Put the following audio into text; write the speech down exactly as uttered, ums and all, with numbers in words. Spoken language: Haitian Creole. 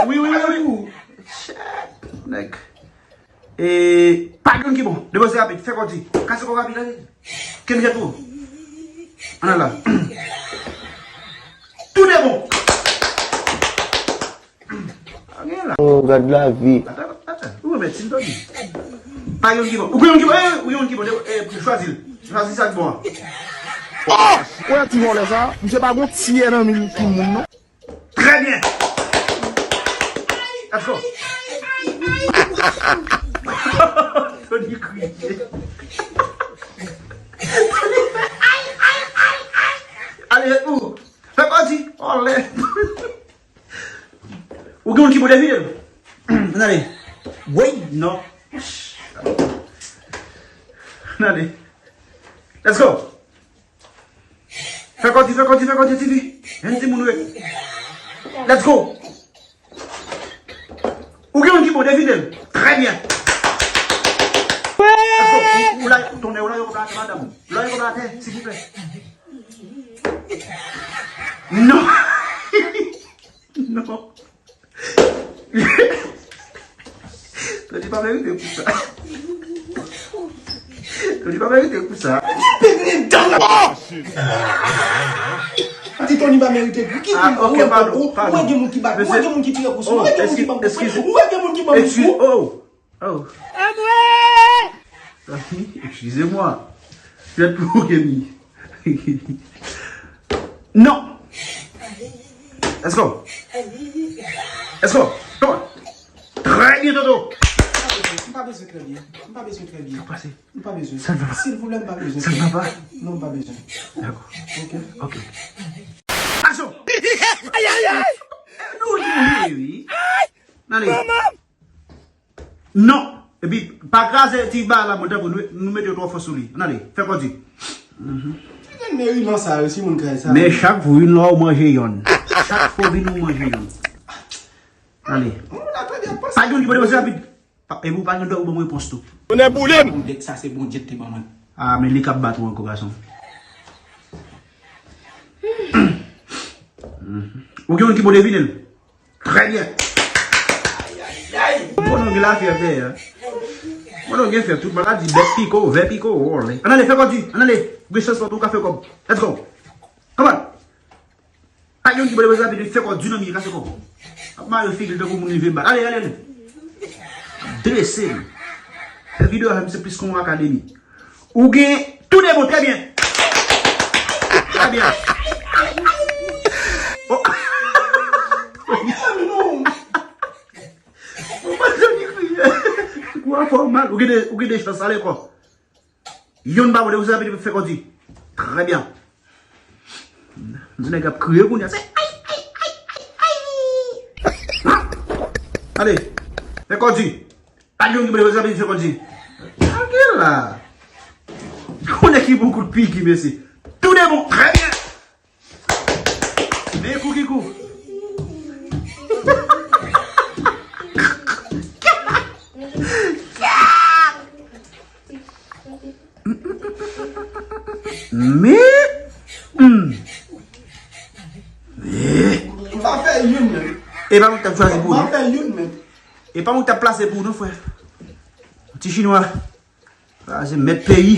Wi, wi, wi, wi. Shit, nèg. E, pa gen ki bon. Depoze rapid. Fè kò di. Kase kò rapid, ale. Kenbe tou. Ann la. Tou de bon. Pa gen la. Oh, gad lavi. Ata, ata. Ou remèt, si m tande. Pa gen ki bon. Ou gen ki bon. Eh, ou gen ki bon. Eh, chwazi l. Chwazi sa k bon an. Oh! Ou wè ti vòlè sa? Misye pa gon tiyè nan men timoun, non. Très bien. Let's go. Tony kriye. Ale, ou. Fè kò di. Olè. Ou gen moun ki pou devine l. Ann ale. Woy, non. Ann ale. Let's go. Fè kò di, fè kò di, fè kò di, T V. Yon timoun wi. Let's go. Ou gen moun ki pou devine l. Très bien. Let's go. Ou la, tonè, ou la, yo konn atè, madanm. Ou la, yo konn atè, silvouplè. Non. Non. Tony pa merite pou sa. Tony pa merite pou sa. Di Tony pa merite pou ki? Ah, ok, pardon, pardon. Ou wè gen moun ki bat, ou wè gen moun ki tire kous, ou wè gen moun ki ban kous, ou wè gen moun ki ban kous. Oh. Oh. Eskize mwa. Fèt pou ou, Kenny. Non. Let's go. Let's go. Come on. Très bien, Toto. M pa bezwen très bien. M pa bezwen très bien. Sa k pase? M pa bezwen. Sa k pase? Silvouplè, m pa bezwen. Sa k pase? Non, m pa bezwen. Dakò. Ok. Ok. Aksyon! Ay, ay, ay! Nou, nou, wi. Ann ale. Non! Epi, pa kraze ti ba la, mwen tanpri, nou, nou mete twò fòs sou li. Ann ale, fè kò di. Ki jan merilan sa yo, si moun kay sa? Men chak fwa w vin la, ou manje yonn. Chak fwa w vin, ou manje yonn. Ann ale. Moun la trè byen pase. Pa gen moun ki pote pase rapid. Pa, epi ou pa gen dwa pou ban m repons tou. Tonnè boule m! Bondye, sa se Bondye ki te ban mwen. Ah, men li k ap bat ou ankò, gason. Ou gen moun ki pou devine l. Très bien. Bon, nou gen lafyète, hein. Bon, nou gen fè tout maladi, bèt piko, vè piko, wòl. Ann ale, fè kò di, ann ale. Ou gen chans pou ou ka fè kòb. Let's go. Come on. Pa gen moun ki pou devine l, fè kò di nan miye, kase kò. Ap mare figi l tankou moun li vle bat. Ale, ale, ale. Drese l. Fè videyo a, se plis kon akademi. Ou gen tou de bon, très bien. Très bien. Oh. Ou pa Tony kriye. Ou a fè w mal. Ou gen de, ou gen de chans, ale ankò. Yonn pa bon, de ou se rapid fè kò di. Très bien. Nèg ap kriye kounye a. Se ay, ay, ay, ay, ay. Ale, fè kò di. Pa gen moun ki pou leve sa, men fè kò di. Tranquille la. Konnen ki bon kout piki, mesye. Tou de bon. Très bien. Men kou ki kou. Men. Hmm. Men. M pa fè youn menm. E pa mwen k t ap chwazi pou ou, non? M pa fè youn menm. E pa mwen k t ap plase pou ou, non, frè. Ti chinwa. Sa se mèt peyi.